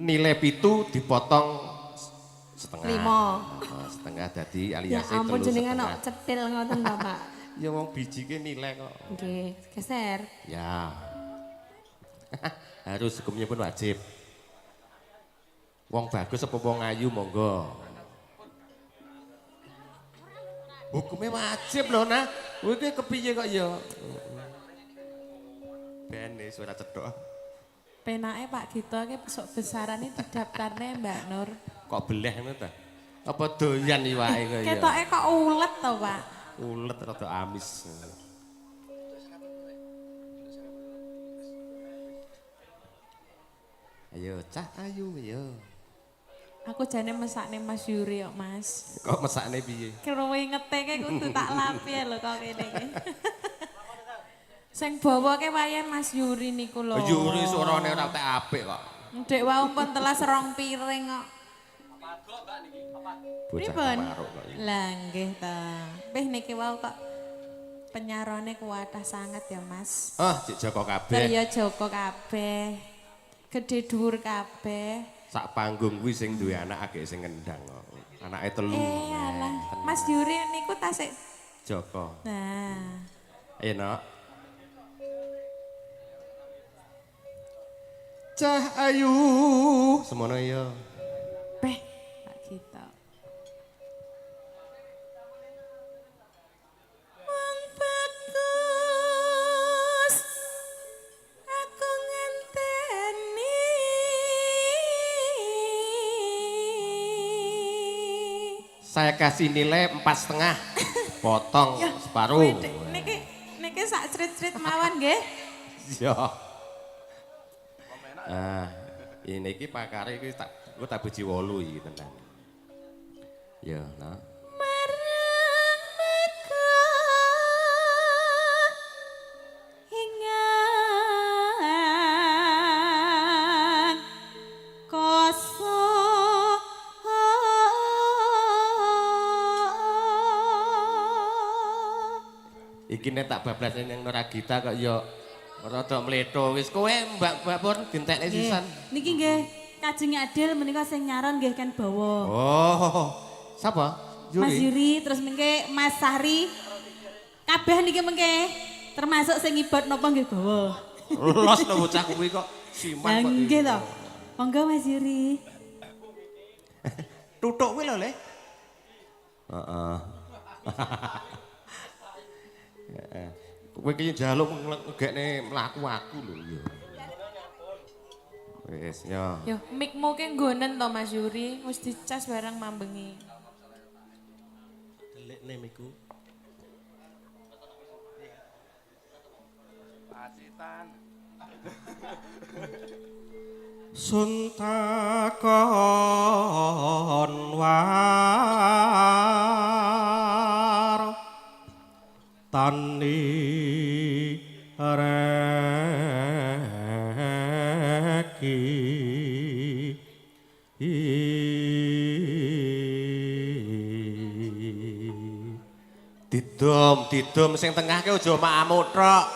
Nilai 7 dipotong setengah. 5. Oh, setengah dadi Ya aliase ampun telu jenengan setengah. kok cetil ngoten to, Pak. Ya wong biji ki nilai kok. Nggih, geser. Ya. Harus, hukumnya pun wajib. Wong bagus apa wong ayu monggo. Hukumnya wajib loh nah. Kowe iki kepiye kok ya? Ben wis ora cethok. Penake Pak Gito iki sok besarane didaftarne Mbak Nur. Kok beleh ngono ta? Apa doyan iwake kok ya? Ketoke kok ulet to, Pak. Ulet rada amis. Ayo cah ayu yo. Aku jane mesakne Mas Yuri kok, Mas. Kok mesakne piye? Kruwingete kudu tak lapi lho kok kene iki. Sing bawa ke wayah Mas Yuri niku lho. Yuri suarane ora tek apik kok. Ndek wau pun telas 2 piring kok. Bocah Pripun? kemaruk kok iki. Lah nggih ta. Pih niki wau kok penyarone kuwatah sanget ya, Mas. Ah, cek Joko kabeh. Terya Joko kabeh. Gedhe dhuwur kabeh. Sak panggung kuwi sing duwe anak agek sing ngendang kok. Anake 3. Alah, Mas Yuri niku tasik Joko. Nah. Ayo, Nok. Cah ayu. Semono ya. Peh, Pak Gito. Wong bagus aku ngenteni. Saya kasih nilai 4,5. Potong separuh. Niki niki sak crit-crit mawon nggih. Iya. Ah, ini iki pakare iki tak gua tak biji 8 iki tenan. Ya, nah. Marang mega ingan koso. Iki nek tak bablasne ning Nuragita kok ya rada mletho wis kowe Mbak Mbak Pur dintekne sisan. Niki nggih Kajeng Adil menika sing nyaron nggih kan bawa. Oh, sapa? Yuri. Mas Yuri terus mengke Mas Sahri. Kabeh niki mengke termasuk sing ngibot napa nggih bawa. Los lho bocah kuwi kok siman kok. Nggih to. Monggo Mas Yuri. Tutuk kuwi lho, Le. Heeh. Heeh. Kowe iki njaluk ngegekne mlaku aku lho ya. Wis ya. Yo, mikmu ki nggonen to Mas Yuri, wis dicas barang mambengi. Delikne miku. Pacitan. Sun takon war tani reki. Didom, didom sing tengah ki aja makmu tok.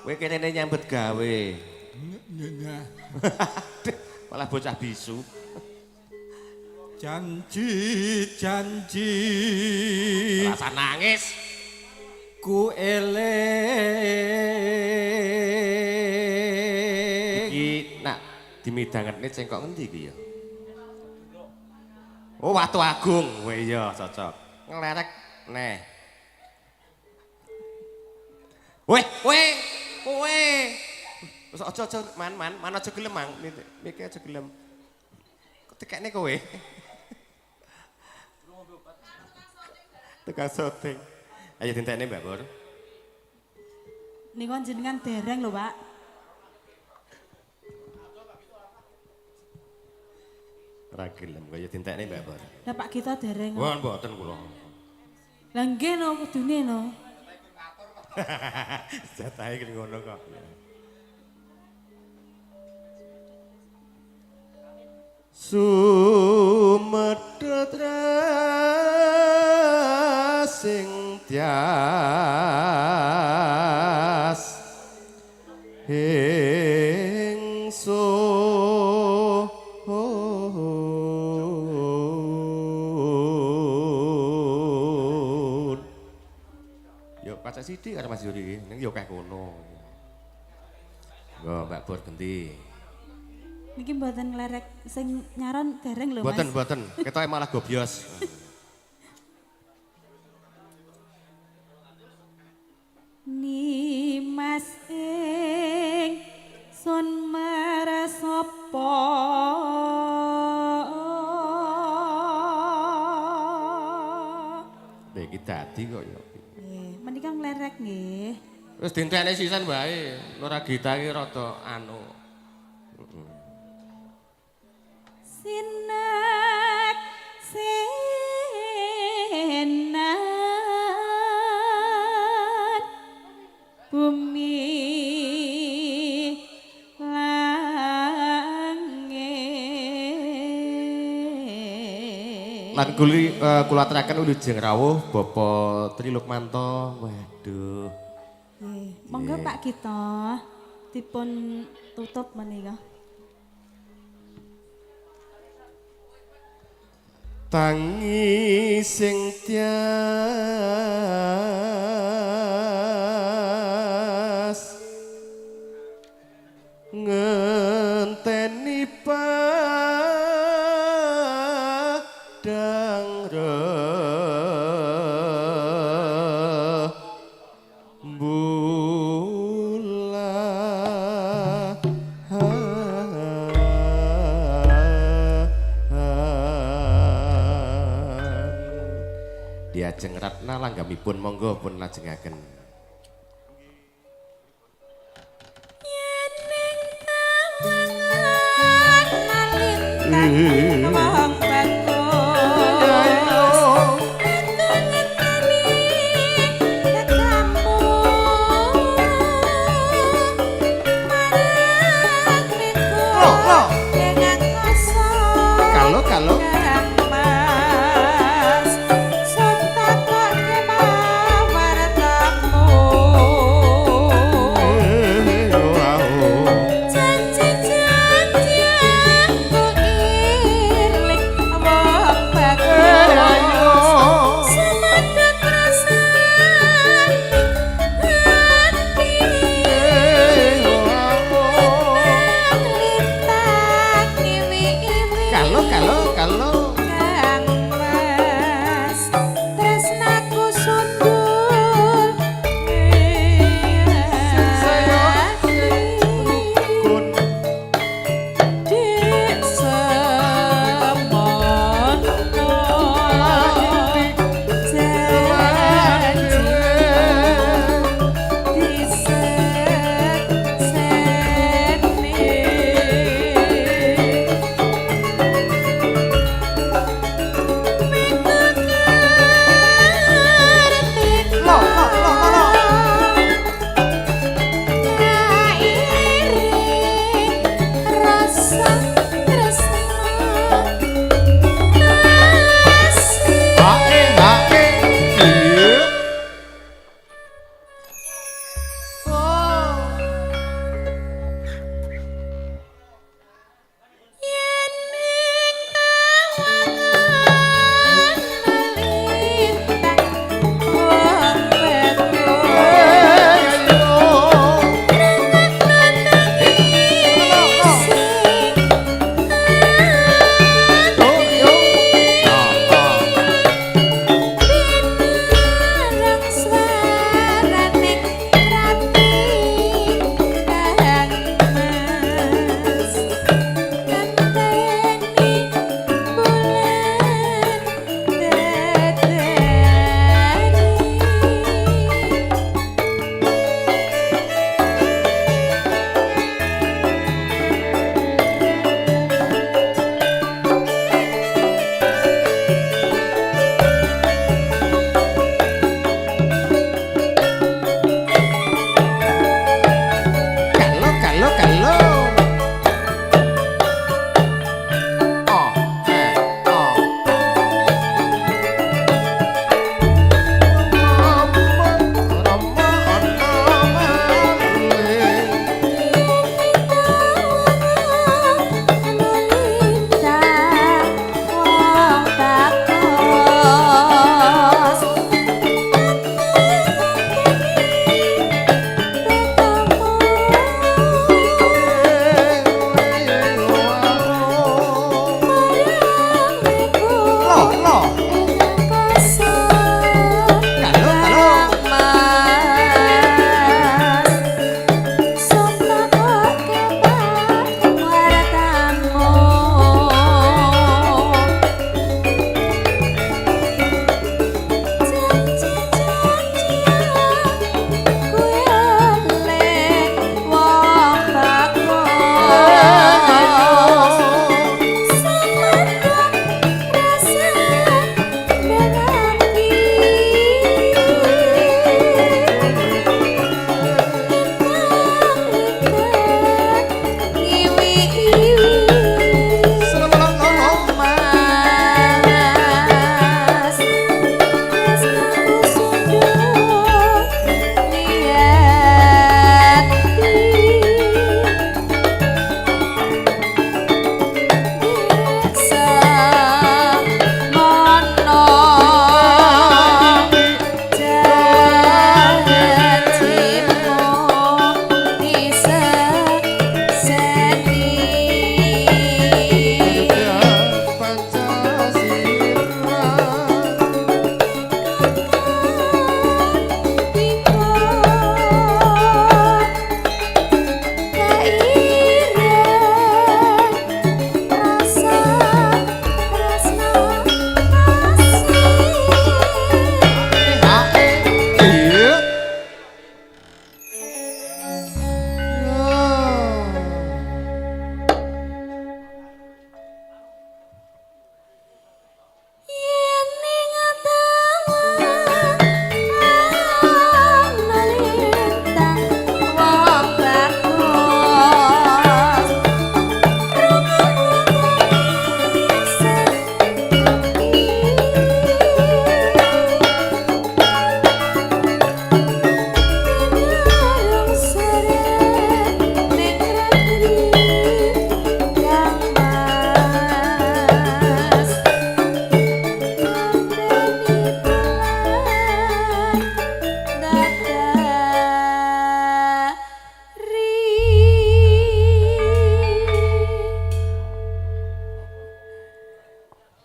Kowe kene nyambut gawe. Malah bocah bisu. Janji janji Rasa nangis. Ku eling. Iki nak dimidhangetne cengkok ngendi iki ya? Oh, Watu Agung. Kowe iya cocok. Nglerek neh. Weh, kowe, kowe. Wis aja aja man man, man aja gelem mang. Miki aja gelem. Kok tekekne kowe? Tukang syuting. Ayo dintekne Mbak Pur. Niku jenengan dereng lho, Pak. Ora gelem kaya dintekne Mbak Pur. Lah Pak Gito dereng. Wah, mboten kula. Lah nggih no kudune no. Jatahe kene ngono kok. Sumedhut sing tias ing sun. Rada sithik karo Mas Yuri ning yo akeh kono. Nggo Mbak Bor genti. Niki mboten nglerek sing nyaron dereng lho Mas. Mboten, mboten. Ketoke malah gobyos. Nimas ing sun marasapa Lha iki dadi kok ya. Nggih, menika nglerek nggih. Wis dintekne sisan wae. Lora Gita iki rada anu. Sinak sinan bumi langit. Lan kuli kula aturaken wilujeng rawuh Bapak Tri Lukmanto. Waduh. Nggih, monggo Pak Gita dipun tutup menika. Tangi sing tias ngenteni padang rembulan. Diajeng Ratna langgamipun monggo pun lajengaken. Yen ning tawangan malintang wong bagus. Aku ngenteni tekamu. Marang minggu dengan kosong. Kalau kalau Kang Mas, sun takokke mawartamu. Janji-janji aku iling wong bagus. Sumedhak rasane ati. Lintang iwi-iwi. Kalau kalau kalau Kang Mas, tresnaku sundul kun Dik semono janji disekseni. Lo lo lo lo Rasa tresno Hae hae. Iya. Yen ning tawangan malintang wong bagus. Sing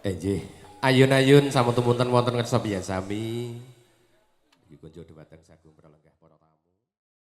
Nggih. Ayun-ayun sampun tumunten wonten ngersa sami. Iki kunjuk dhumateng sagung pralenggah para tamu.